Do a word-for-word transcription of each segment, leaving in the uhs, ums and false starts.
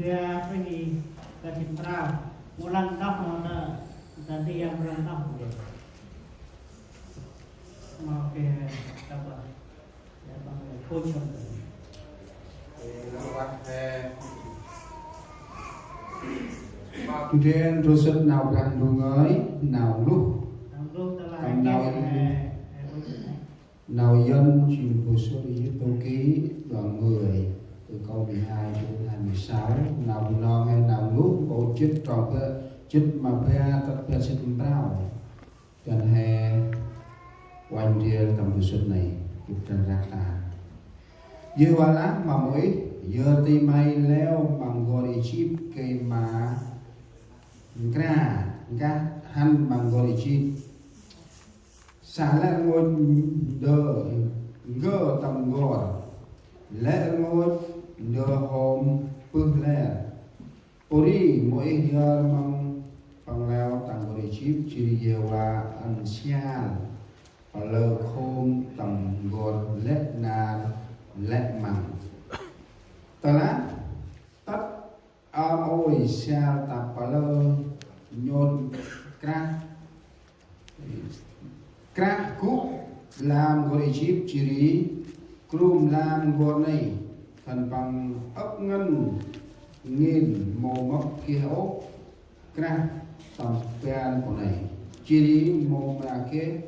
Dia pe ni ta jit prao. Mâu lăng đŏk mâu nơ. Ta ti yang mâu lăng đŏk mâu nơ. Mâu ke ta bơ. Ya băng le khôn sông. Ndrel ndrôl sât nau Brah Ndu ngơi, nau luh. Nau luh ta la Tâm nau ke, eh, eh, ôi. Nau Yuăn, Jing Bô Sô Êsiptô Ký, đoạn mười, từ câu mười hai đến hai mươi sáu, nau Bunong he nau Luh, nkô̆ jât, trong pe jât ma bar tât pe jât ma prao. Kăn he uănh ndrel tâm bơh sŭt nây, gâp dăn răk ta. Yêhôva lah ma Môis: Yơr ti may leo ma n'gor Êsip gay ma nkra, nkah hăn ma n'gor Êsip. Sa lĕ rngôch ndơ, ngơ tâm n'gor. Lĕ rngôch ndơ hôm bơh lĕ. Pô ri Môis yơr măng păng leo ta n'gor Êsip, jêh ri Yêhôva ăn sial palơ khôm tâm n'gor lĕ nar lĕ măng. Tơ lah tât ơm ôi sial ta palơ nhôt krah, krah gŭ lam n'gor Êsip, jêh ri krŭm lam n'gor nây, khân păng âk ngăn ngên mâu mâp geh ôh krah tâm ban pô nây, jêh ri mâu mra geh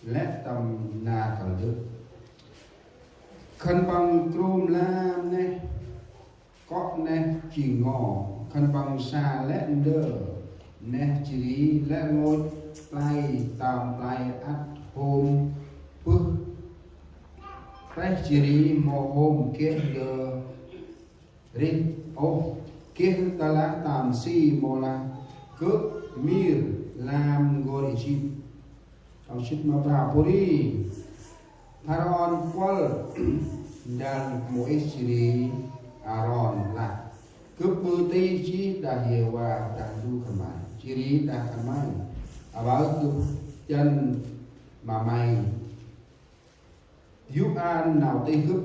lĕ tâm nar kăl dơ̆. Khân păng krŭm lam neh, kŏ neh jêng ngo, khân păng sa lĕ ndơ neh, jêh ri lĕ rngôch play tâm play ăt hôm bơh rêh, jêh ri mâu hôm geh ndơ rêh ôh, geh tơ lah tơm si mâu lah gơ̆ mir lam n'gor Êsip. Trong jât ma prao. Pô ri Pharaôn kuăl ndrel Môis jêh ri Arôn lah: Gâp ƀư ti jêh đah Yêhôva Brah Ndu khân may, jêh ri đah khân may: Aƀaơ gâp dăn ma may yô̆ an nau tih gâp,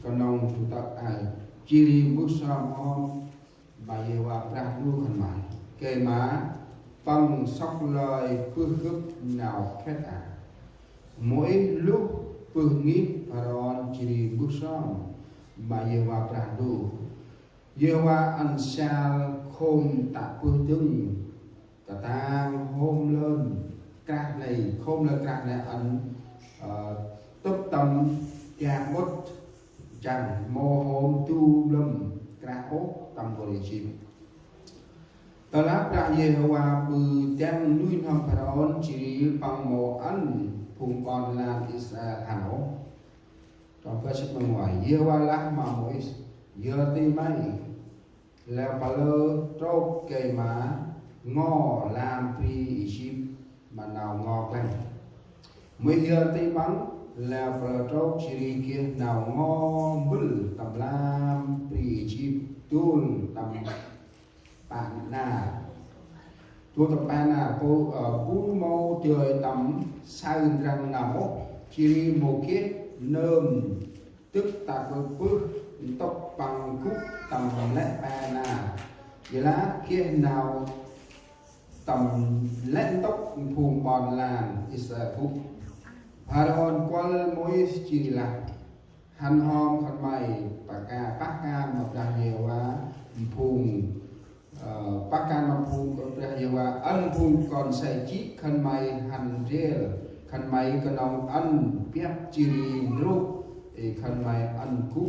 knŏng du tơ̆ aơ, jêh ri mbơh sơm hŏm ma Yêhôva Brah Ndu khân may, gay ma păng sŏk lơi bơh gâp nau khât aơ. Môis luh bơh ngih Pharaôn jêh ri mbơh sơm ma Yêhôva Brah Ndu. Yêhôva ăn sial khôm tă bơh dâng katang hôm lơn krah nây, khôm lơn krah nây ăn, ơ, tŭp tâm dak mŭt, jăng mâu hôm du mlâm krah ôh tâm n'gor Êsip. Tơ lah Brah Yêhôva ƀư dăng nuih n'hâm Pharaôn, jêh ri păng mâu ăn phung ƀon lan Israel hăn ôh. Trong pe jât ma nguai. Yêhôva lah ma Môis: Yơr ti may leo palơ trôk gay ma ngo lam bri Êsip ma nau ngo klăng. Môis yơr ti păng leo palơ trôk, jêh ri geh nau ngo mbĭl tâm lam bri Êsip dôl tâm pă nar. Dôl tâm pă nar, bu, ơ, bu mâu dơi tâm saơ ndrăng nơm ôh, jêh ri mâu geh nơm dâk ta bơh ntŭk păng gŭ tâm lĕ pă nar. Ƀiălah geh nau tâm lĕ ntŭk phung ƀon lan Israel gŭ. Pharaôn kuăl Môis jêh ri lah: Hăn hŏm khân may pah kan, pah kan ma Brah Yêhôva phung, ơ, pah kan ma phung Brah Yêhôva ăn phung kon se jê̆ khân may hăn ndrel, khân may knŏng ăn biăp jêh ri ndrôk, ê, khân may ăn gŭ,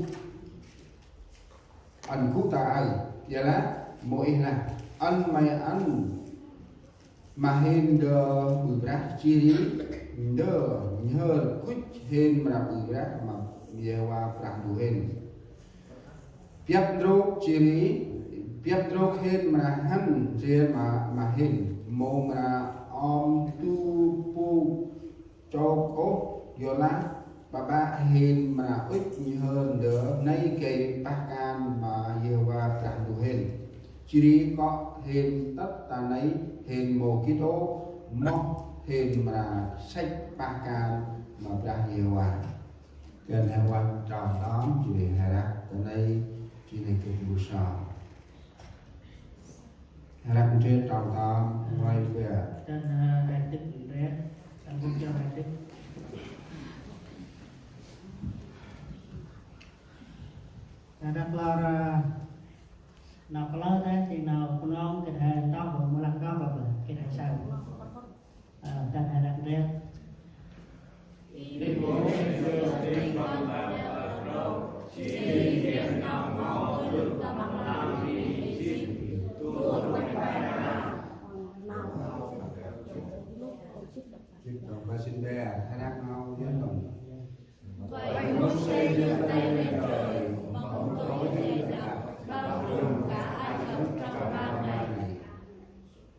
ăn gŭ ta aơ. Ƀiălah Môis lah: Ăn may ăn ma hên ndơ ƀư brah, jêh ri ndơ nhhơr gŭch hên mra ƀư brah ma Yêhôva Brah Ndu hên. Biăp ndrôk jêh ri, biăp ndrôk hên mra hăn ndrel ma, ma hên, mâu mra om du pôk chok ôh, yorlah ƀaƀă hên mra ŭch nhhơr ndơ nây gay pah kan ma Yêhôva Brah Ndu hên. Jêh ri kŏ hên tât ta nây hên mâu gĭt ôh, moh hên mra săch pah kan ma Brah Yêhôva. Kăn he uănh trong đŏng, jêh ri he răk ta nây, jêh ri gâp mbơh sơm. Răk ndrel trong ta, ngoai bia. Dăn, a, răk dĭk ndrel, dăn bŭk jŏ răk dĭk. Dăn răk lor, a, nau klơ ta, jêng nau knŏng gĭt he tŏk, mâu lah kŏp, gĭt he saơ. A, dăn he răk ndrel. Vậy Môi-se giơ tay lên trời, bóng tối dày đặc bao trùm cả Ai Cập trong ba ngày.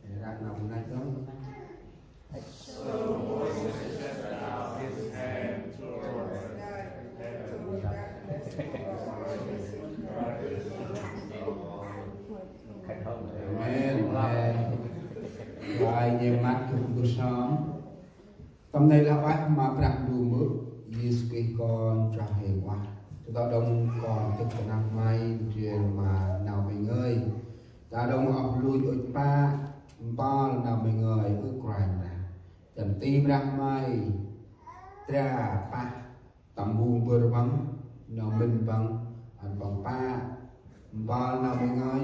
He răk nau năch dơm. So Moses stretched out his hand towards heaven. Amen. Amen. Rồi, nhắm mắt, chúng tôi sống. Tâm nây lah ueh ma Brah Ndu Mbơ̆, Yêsu Krist Kon chroh hên ueh. Tơdah đŏng kon tŭk ta năp May ndrel ma nau May ngơi. Tơdah đŏng oh lui ŭch pă, mpơl nau May ngơi ơ Kôranh Brah. Dăn ti Brah May, tra pah tâm mbung bơr păng, nau mĭn păng, ăn păng pă, mpơl nau May ngơi,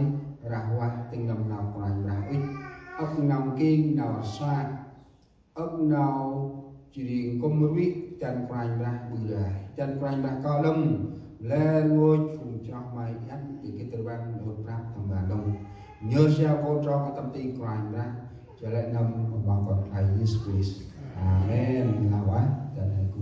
rah ueh tĭng nâm nau Kôranh Brah ŭch. Âk nau nking, nau rsuah. Âk nau jêh ri nkŭm rvĭ, dăn Kôranh Brah ƀư rai. Dăn Kôranh Brah kơl đŏng, lĕ rngôch phung chroh May iăt, i gĭt rbăng lôt prăp tâm ban đŏng. Nhơr siao Kon Tro kơ tâm ti Kôranh Brah, jêh lĕ nâm Păng Kon Khlay Yêsu Krist. Amen. Lah ueh, dăn he gŭ.